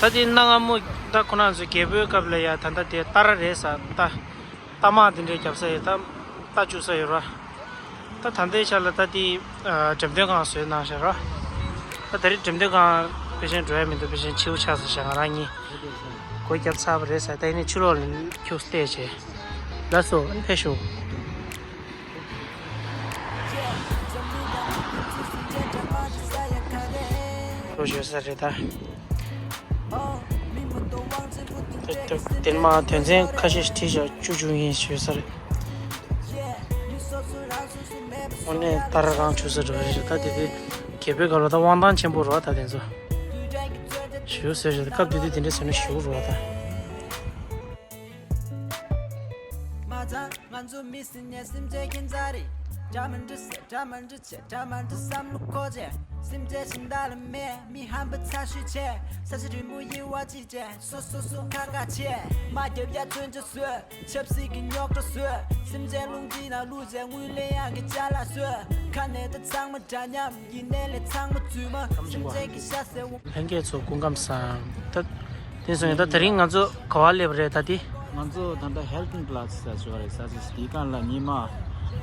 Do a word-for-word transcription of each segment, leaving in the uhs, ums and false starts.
ད་དེ་གནའ་སྔ་མོ་ད་ཁོ་རང་ཚོའི་རྒྱལ་པོའི་སྐབས་ལ་ཡ་ད་ལྟ་དེ་རྟ་ར་རེད་ས། རྟ་རྟ་དམག་དེ་འདྲའི་རྒྱབ་ས་ཡོད། ད་རྟ་བཅུག་ས་ཡོད་ར། ད་ད་ལྟའི་ཆ་ལ་ད་དེ་འགྲེམས་སྟོན་ཁང་བཟོས་གནང་ཤག་ར། ད་ད་རེས་འགྲེམས་སྟོན་ཁང་ཕལ་ཆེར་འགྲོ་ཡ་མི་འདུག་ཕལ་ཆེར་ཕྱིའུ་ཆགས་ས་ཤག་ང་རང་གཉིས་སྒོ་བརྒྱབ་ཚར་བ་རེད་ས། ད་ཡིན་ནའི་ཕྱི་ལོགས་ལ་ཁྱུག་བལྟས་བྱས། ལགས་སོ། ཨ་ནི་ཕེབས་ཤོག་ལོ་ཞོ་ས་རེད་ད། དེ་དེ་དེར་མ་དོན་ཚན་ཁ་ཤས་ཤིག་བྲིས་བཞག་བཅུ་བཅུ་ཡིན་ཞོ་ས་རེད། དངོས་གནས་ཏཱ་ར་རང་བྱུང་ས་འགྲོ་རེད། ད་དེ་དེ་རྒྱལ་པོའི་སྐབས་ལ་ད་དབང་ཐང་ཆེན་པོ་རེད་བ། ད་དེ་ཚོ་ཞོ་ཟེར་རེད། སྐབས་དེ་དུས་དེ་འདྲ་ཟེར་ན་ཞོ་རེད་བ་ད། མ་ཚང་ང་ཚོ་མི་སྲིད་ནས་སེམས་ཅན་ཁྱད་མཚར་རེད། འདྲ་མི་འདྲ་ཟེར་འདྲ་མི་འདྲ་བྱས། འདྲ་མི་འདྲ་བསམ་བློ་འཁོར་བྱས། སེམས་ཅན་གཞན་དག་ལ་མེད་མི་ཧམ་པ་ཚ་ཤོས་བྱས། ས་ཆ་རི་མོ་ཡི་བ་གཅིག་བྱས། སོ་སོ་སོ་ཁ་ཁ་བྱས། མ་རྒྱབ་ཡ་མཚོན་ཆ་བཟོས། ཆབ་སྲིད་ཀྱི་རྙོག་དྲ་བཟོས། སེམས་ཅན་རླུང་འཕྲིན་ནང་བླུགས་བྱས། དངུལ་ལེན་ཡག་གི་ཅ་ལག་བཟོས། ཁ་ནས་ད་ཚང་མ་འདྲ་མཉམ། ཡིན་ནའི་ལས་ཚང་མ་རྫུན་མ། སེམས་ཅན་གྱི་ཤ་ཟེར་བ། ལྷན་རྒྱས་ཚོ་སྐུ་ཁམས་བཟང་། ད་དེ་སོང་ཡིན། ད་དེ་རིང་ང་ཚོ་ག་བ་སླེབས་རེད་ད་དེ། ང་ཚོ་ད་ལྟ་Hilton Plaza ཟེར་ཞོར་རེད་ས་ཆ་ཞིག་དེའི་སྒང་ལ་ཉི་མ་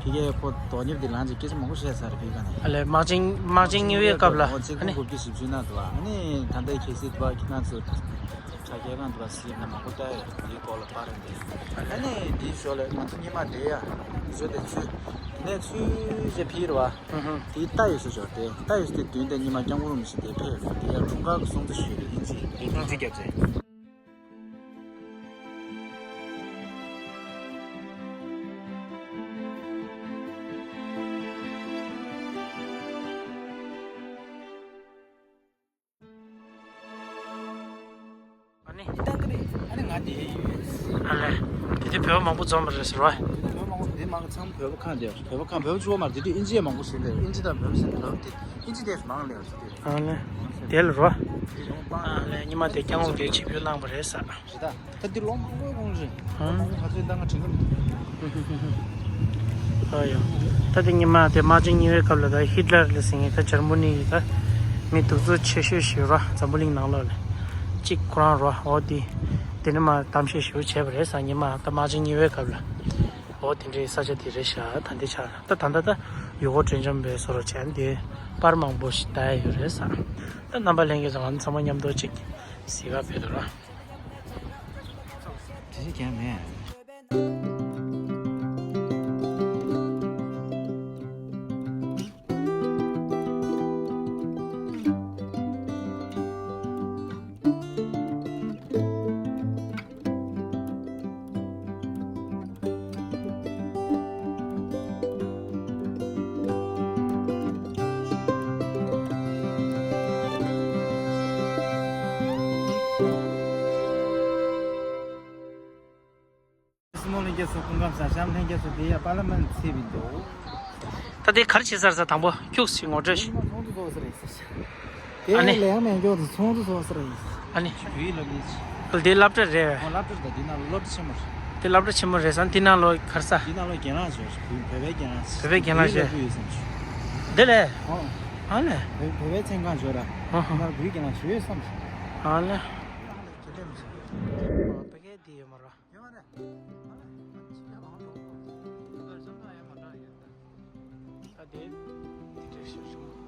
ཕ་གིའི་ཁོ་དོ་མཉམ་དེ་ལངས་ཀྱི་སྐད་ཆ་མང་པོ་བཤད་ཚར་རེད། ཕ་གི་སྒང་ནས། ཨ་ལས་དམག་ཆེན་དམག་ཆེན་གཉིས་པའི་སྐབས་ལ་ཨ་ནི་གཅིག་དགུ་དགུ་བཅུ་ཞེ་བཅུ་ན་འདུག་ཨ་ནི་ད་ལྟའི་གལ་སྲིད་འདུག་ཁྱེད་རང་ཚོ་དྲ་རྒྱའི་སྒང་འདུག་ཟེར་ན་མང་པོ་ལྟ་ཡོད། དེའི་སྐོར་ལ་པར་རེད། ཨ་ནི་དེའི་ཞོར་ལ་ང་ཚོ་ཉི་མ་དེ་ཡ་བཟོས་ཏེ་ཚུལ་དེ་ནས་ཚུལ་ཞེས་ཕིའི་རེད་བ། ཧུ་ཧུ། དེའི་རྟ་ཡོད་ས་ཞོར་དེ། རྟ་ཡོད་ས་དེ་མདུན་དེ་ཉི་མ་སྐྱབས་མགོན་རིན་པོ་ཆེ་དེ་ཕེབས་ཡོད་རེད། དེ་ཡ་འཁྲུངས་སྐར་གྱི་སྲུང་བརྩི་ཞུས་རེད། དབྱིན་ཇི་དབྱིན་ཇི་རྒྱབ་རེད། ཨ་ནི། ཨ་ནི་ང་འདི་ཡོད། ཨ་ལས། དེ་དུས་བོད་པ་མང་པོ་འཛོམས་པ་རེད་ཟེར་བ། དེ་དུས་བོད་པ་མང་པོ། དེ་མང་ཚང་བོད་པ་ཁག་འདི་བོད་པ་ཁག་བོད་པ་བཅུ་པ་མ་རེད། དེ་དུས་དབྱིན་ཇི་ཡང་མང་པོ་ཞིག་འདུག་དབྱིན་ཇི་དང་བོད་པ་ཟེར་ན་བོད་པ་དེ་དབྱིན་ཇི་དེ་མང་ལས་ཟེར་དུས། ཨ་ལས། དེ་ལ་རོ། ཨ་ལས། ཉི་མ་དེ་སྐྱབས་མགོན་དེ་ཆིབས་བསྒྱུར་གནང་བ་རེད་ས། རེད་ད། ད་འདི་ལོ་མང་པོའི་གོང་རེད། ཨང་། ལོ་མང་པོ་ང་ཚོས་ད་ང་དྲན་གི་མི་འདུག་ཨ་ཡོ། ད་དེ་ཉི་མ་དེ་དམག་ཆེན་གཉིས་པའི་སྐབས་ལ་ད་ཧི་ཏི་ལར་ལ་ཟེར་མཁན་ད་འཇར་མ་ནི་གི་ད་མི་གདུག་རྩུབ་ཆེ་ཤོས་ཤིག་ར། འཛམ་བུ་གླིང་ནང་ལོགས་ལ་གཅིག་ཁོ་རང་ར། འོ་དེ་དེ་ནི་མ་གཏམ་བཤད་ཞིག་བྱས་པ་རེད་ས། ཉི་མ་ད་དམག་ཆེན་གཉིས་པའི་སྐབས་ལ། འོ་དེ་འདྲའི་ས་ཆ་དེ་རེད་ཤག་ད་འདི་ཆགས་ད་ད་ད་ད་ཡུལ་སྐོར་སྤྲོ་འཆམ་པའི་བཟོ་འདྲ་བྱས་ནས་དེ་པར་མང་པོ་ཞིག་ལྟ་ཡ་ཡོད་རེད་ས། ད་རྣམ་པ་ལྷན་རྒྱས་ཚོ་ང་ཚོ་ཚང་མ་མཉམ་དུ་གཅིག་གཟིགས་ག་ཕེབས་དོ་ར། དེ་ཞིག་ཀྱང་མེད། སྲིང་མོ་ལྷན་རྒྱས་ཚོ་སྐུ་ཁམས་བཟང་། གཤམ་ལྷན་རྒྱས་ཚོ་དེ་ཡ་པར་ལི་མེན་ཚེས་པའི་འདུག་ད་དེ་ག་རེ་བྱེད་ས་རེད་ས། དང་པོ་ཁྱུག་ཅིག་ངོ་སྤྲོད་ཞིག་ཚོང་དུ་བཟོ་ས་རེད་ཟེར། དེ་ཨ་ནི། ལས་ཡང་མེད་མགྱོགས་དུ་ཚོང་དུ་བཟོ་ས་རེད། ཨ་ནི། བོད་ཡིག་སློབ་གཉེར་ཆེད། དེ་སློབ་གྲྭ་རེད། ཨོ་སློབ་གྲྭ་རེད། ད་འདི་ནང་སློབ་གྲྭ་ཆེན་མོ་རེད། དེ་སློབ་གྲྭ་ཆེན་མོ་རེད་ས། འདི་ནང་ལོ་ག་རེ་ས། འདི་ནང་ལོ་རྒན་ལགས་ཞོར་བོད་བོད་པའི་རྒན་ལགས། བོད་པའི་རྒན་ལགས་བོད་ཡིག་ཞེས། སློབ་ཁུལ་ཡོད་བསམ་བྱུང་། འདི་ལས། ཨོ། ཨ་ལས། བོད་བོད་པའི་མཚན་གང་ཞོར་ར། ཨོ་ཧ། ང་བོད་རྒན་ལགས་ཞོར་ཡོད་བསམ་བྱུང་། ཨ་ལས། དེ་འདྲ་མི་ཤེས། བོད་སྐད་འདི་ཡོད་མ་རེད། ཡོད་མ་རེད། ཨ་དེ་དེ་འདྲ་ཞིག་བྱུང་།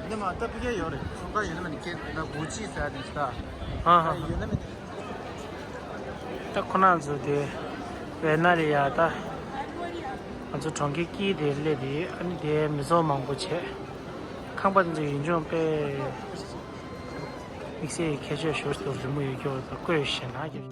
འདི་མ་ལྟ་ཕི་ཀའི་ཡོད་རེད། སོང་ཁ་ཡོད་ན་མིན་ནི་སྐད་ན་གུ་ཅི་ཟེར་ཡ་དེ་ཞིག་ད། ཧ་ཧ། ཡོད་ན་མིན་ནི། ད་ཁོ་ན་ཚོ་དེ་ཝེ་ན་རི་ཡ་ད་ང་ཚོ་གྲོང་ཁྱེར་དཀྱིལ་དེ་སླེབས་དེ། ཨ་ནི་དེ་མི་ཚོགས་མང་པོ་བྱས། ཁང་པ་དེ་ཚོ་ཡིན་ཆུང་དཔེ། དམིགས་བསལ་གྱི་ཁྱད་ཆོས་ཞོར་དུ་རི་མོ་ཡོད་རྒྱུ་དང་བཀོད་ཞེ་ན་རྒྱུ།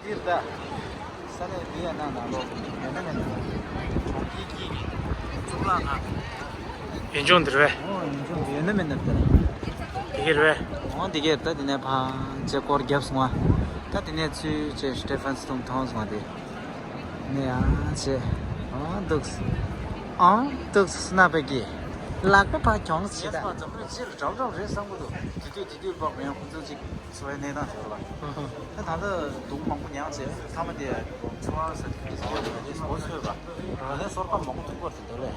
འདིར་ད། ས་གནས་བི་ཡ་ན་ནང་ལོགས་ཡོད་ན་མེད་ན། གྲོང་ཁྱེར་གྱི་གཙུག་ལག་ཁང་། ཡུལ་ལྗོངས་འདིར་བས། ཨོ་ཡུལ་ལྗོངས་འདི་ཡོད་ན་མེད་ན་ད། དེ་གར་བས། ཨོ་འདི་གར་ད་དེ་ནས་ཕར་ཅེ་སྐོར་བརྒྱབ་སོང་བ། ད་དེ་ནས་ཚུར་ཅེ་སི་ཊེ་ཕན་སི་ཏུང་མཐོང་སོང་བ་དེ། ནས་ཡང་ཅེ། ཨོ་འདུག་ཨོ་འདུག་སྣ་པ་གི། ལག་པ་ཕར་གྱོང་ཞིག་ད། འཛམ་གླིང་སྤྱིར་འདྲ་འདྲ་རེད་བསམ་གི་འདུག་དེ་དུས་དེ་དུས་བབ་ཡང་ཁོ་ཚོ་ཅིག་འཚོ་བའི་གནས་སྟངས་ཟེར་བ། ད་ད་ལྟ་སྡུག་མང་པོ་མྱངས་ཚེ་ཐ་མ་དེ་ཚོ་བ་ཟེར་དེ་ཚོ་བ་ཚོས་པ། ད་ལྟ་གསོལ་ཁ་མང་པོ་ཐུག་པར་དེ་འདོད་ལས།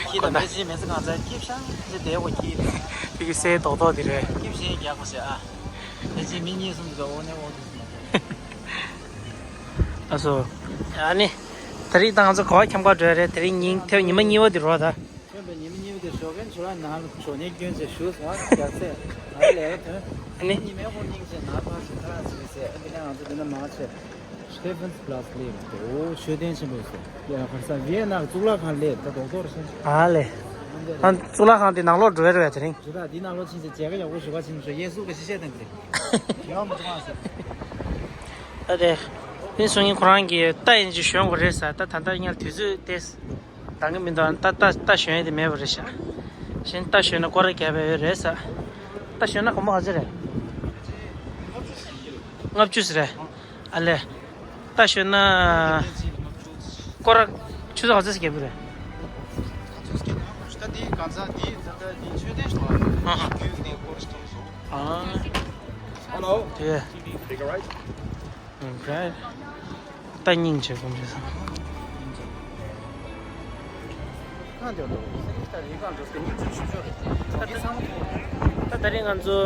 ཁྱི་དང་མི་ཚེ་མི་ཚེ་གང་ཚ་སྐྱིད་ཤང་ཚེ་དེ་གོ་ཁྱི་རེད། ཁྱི་གི་སའི་རྡོག་རྡོག་དེ་རེད། སྐྱིད་ཤེས་རྒྱག་གོ་ཟེར་ཨ། ཕལ་ཆེར་མི་གཉིས་གསུམ་ཙམ་འོ་ནས་འོ་དུ་སོང་། ཨ་སོ། ཨ་ནི། ད་རེས་ད་ང་ཚོ་ག་བ་འཁྱམ་ག་འགྲོ་ཡ་རེད། དེ་རིང་ཉིན་ཐེབས་ཉི་མ་གཉིས་པ་དེ་རོ་ད། ཐོན་པའི་ཉི་མ་གཉིས་པ་དེ་ཞོགས་ཀས་ཆུ་ལ་ནང་ལ་ཞོགས་ཉལ་སྐྱོན་ཚེ་ཞུ་སོང་རྒྱག་ཚེ་ང་ལས་ཀ་ཐོན། ཨ་ནི། ཉི་མའི་ཧོར་སྙིང་རྗེ་ན་ཕར་ཞིག་ཁ་ལག་ཟིག་ཟེར་ཨ་འདི་ནས་ང་ཚོ་འདི་ན་མ་ཆེ། Stephansplatz སླེབས་འདུག་ཤོད་ལྡན་ཆེན་པོ་ཡོད་ས། ཡ་ཁར་ས་བི་ཡེ་ན་གཙུག་ལག་ཁང་སླེབས་ད་རྡོག་རྡོག་རེད་ཤག་ཨ་ལེ། ཨ་གཙུག་ལག་ཁང་དེ་ནང་ལོགས་འགྲོ་ཡ་རེད་བས་དེ་རིང་། ཇི་ལྟར་འདི་ནང་ལོགས་ཕྱིན་ཚེ་མཇལ་ཁ་ཡག་པོ་ཞུ་ག་ཕྱིན་ཚེ་ཡེ་སུ་ག་ཤི་བཤད་དང་གི་རེད། ཡོང་མི་ཐུབ་ཨ་ཟེར། ད་དེ། ནི་སང་ཉིན་ཁོ་རང་གིས་རྟ་ཡིན་ཅིག་ཞོན་དགོས་རེད་ཟེར། ད་ད་ལྟ་སྔར་དུས་ཚོད་དེ། འདང་གི་མི་འདུག་རྟ་རྟ་རྟ་ཞོན་ཡ་དེ་མེད་པ་རེད་ཤག་གཞན་རྟ་ཞོན་ན་སྐོར་ར་བརྒྱབ་པ་ཡོད་རེད་ཟེར། རྟ་ཞོན་ན་སྒོར་མོ་ག་ཚོད་རེད། ལྔ་བཅུ་ཟེར་རེད། ཨ་ལས། རྟ་ཞོན་ན། སྐོར་ར་ཆུ་ཚོད་ག་ཚོད་ཟེར་རྒྱབ་ཀྱི་རེད། ད་འདི་གང་ཟག་འདི་ད་ལྟ་འདི་མཆོད་རྟེན་ཞིག་ཨ་ཧ། རྒྱུད་འདི་སྐོར་ཞིག་མཐོང་སོང་། ཨ། Hello. དེ། Take a right. Okay. རྟ་སྙིང་རྗེ་སྒོམ་རེད་བསམ། ད་ད་རིང་ང་ཚོ་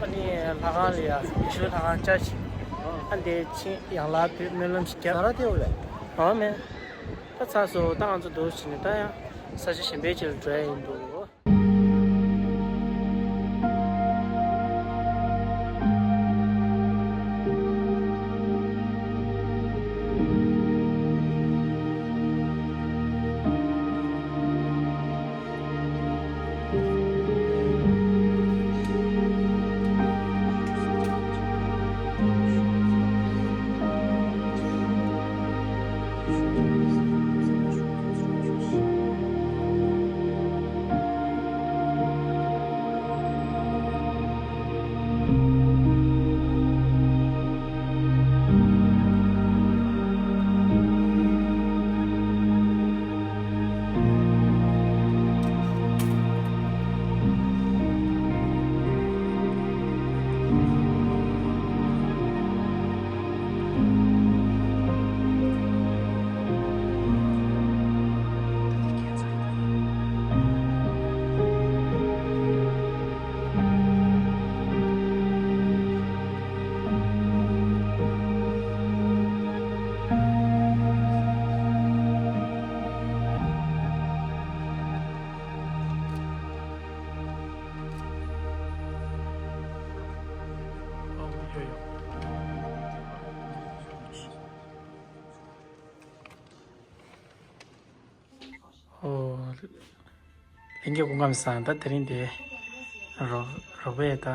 ཨ་ནི་ལྷ་ཁང་ལ་ཡ་ཡེ་ཤུ་ལྷ་ཁང་བཅར་ཞིག་ཨ་འདི་ཕྱིན་ཡང་ལ་བོད་སྨོན་ལམ་ཞིག་བརྒྱབ། ཨ་མེད། ད་ཚར་སོང་། ད་ང་ཚོ་འདུག་ཕྱིན་ནས་ད་ཡང་ས་ཆ་གཞན་པའི་ཅིག་ལ་འགྲོ་ཡ་ཡིན་འདུག་ཨོ། ལྷན་རྒྱས་སྐུ་ཁམས་བཟང་། ད་དེ་རིང་དེ་རོ་རོ་པའི་ད་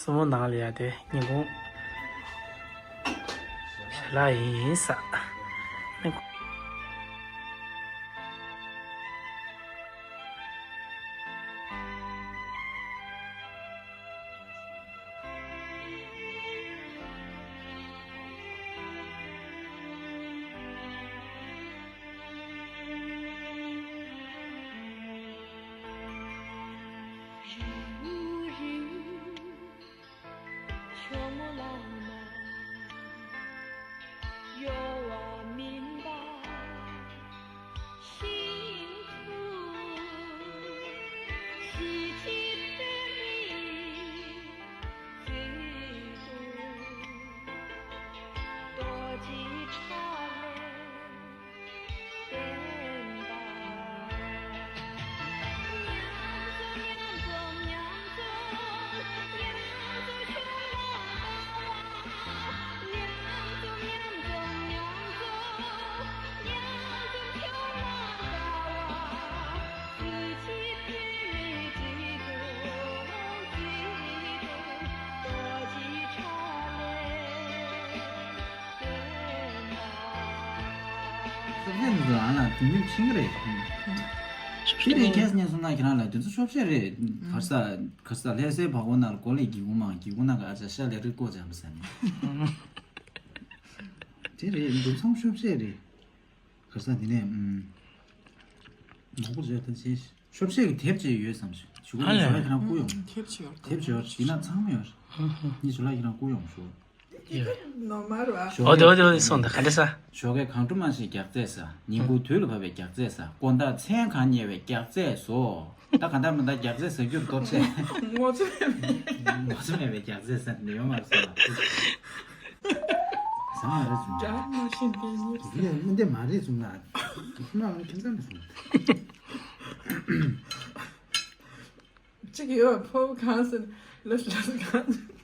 སྲུ་མོ་ནང་ལ་ཡ་དེ་ཉིན་གུང་ཞལ་ལག་ཡིན་ས། ཤོབ་ཤེས་འདི་ཚོ་ཨ་ལ་དུས་མིན་ཕྱིན་གི་རེད། ཤོབ་ཤེས་དེ་རེད་ཁྱེད་ཉན་སོང་ན་ཁྱེད་རང་ལ་དུས་ཚོད་ཤོབ་ཤེས་རེད། གར་ས་གར་ས་ལྷ་སའི་བ་གོ་ན་ལ་གོ་ལེ་གི་གུ་མ་གི་གུ་ན་ག་ཨ་ཅག་ཤ་ལེ་རི་ཀོ་ཅམ་ས་ནི། དེ་རེད་འདུ་ཚང་ཤོབ་ཤེས་རེད། གར་ས་དེ་ནས་ཨུམ། མང་པོ་བརྗོད་ཐུབ་ཆེ། ཤོབ་ཤེས་ཀྱི་དེབ་ཅིག་ཡོད་བསམ་ཞིག་ཞུ་གི་ཨ་ལས། ཞོ་ལ་ཁྱེད་རང་བསྐུར་ཡོང་། དེབ་ཅིག་ཡོད་དེ་ན་ཚང་མ་ཡོད། ངས་ཞོ་ལ་ཁྱེད་རང་བསྐུར་ཡོང་ཞུ། ནོར་མ་རེད་བ། ཞོ་ཨོ་དེ་ཨོ་དེ་ཨོ་དེ་སོང་ད་ག་འདྲ་ས། ཞོ་གས་གང་འགྲོ་མ་ཞིག་རྒྱག་རྩེས་ས། ཉིན་གུང་དུས་ལ་བབས་པའི་རྒྱག་རྩེས་ས། དགོང་དག་མཚན་གང་ཉལ་བའི་རྒྱག་རྩེས་སོ། ད་ག་འདྲ་མི་འདྲ་རྒྱག་རྩེས་ཟ་རྒྱུར་གཏོར་ཆས། ངོ་ཚ་མེད་པའི་ངོ་ཚ་མེད་པའི་རྒྱག་རྩེས་ས་འདི་ཡོང་མ་སོང་ལ། ཟ་མ་རེད་སོང་། འདྲ་མ་ཤེས་འདི་ཉིད། འདི་ཡང་མི་འདི་མ་རེད་སོང་ལ། ཁྱིམ་ཚང་ནས་སོང་། གཅིག་ཡོད་ཕོ་བོ་གང་ཟེར་ལ་ལ་གང་།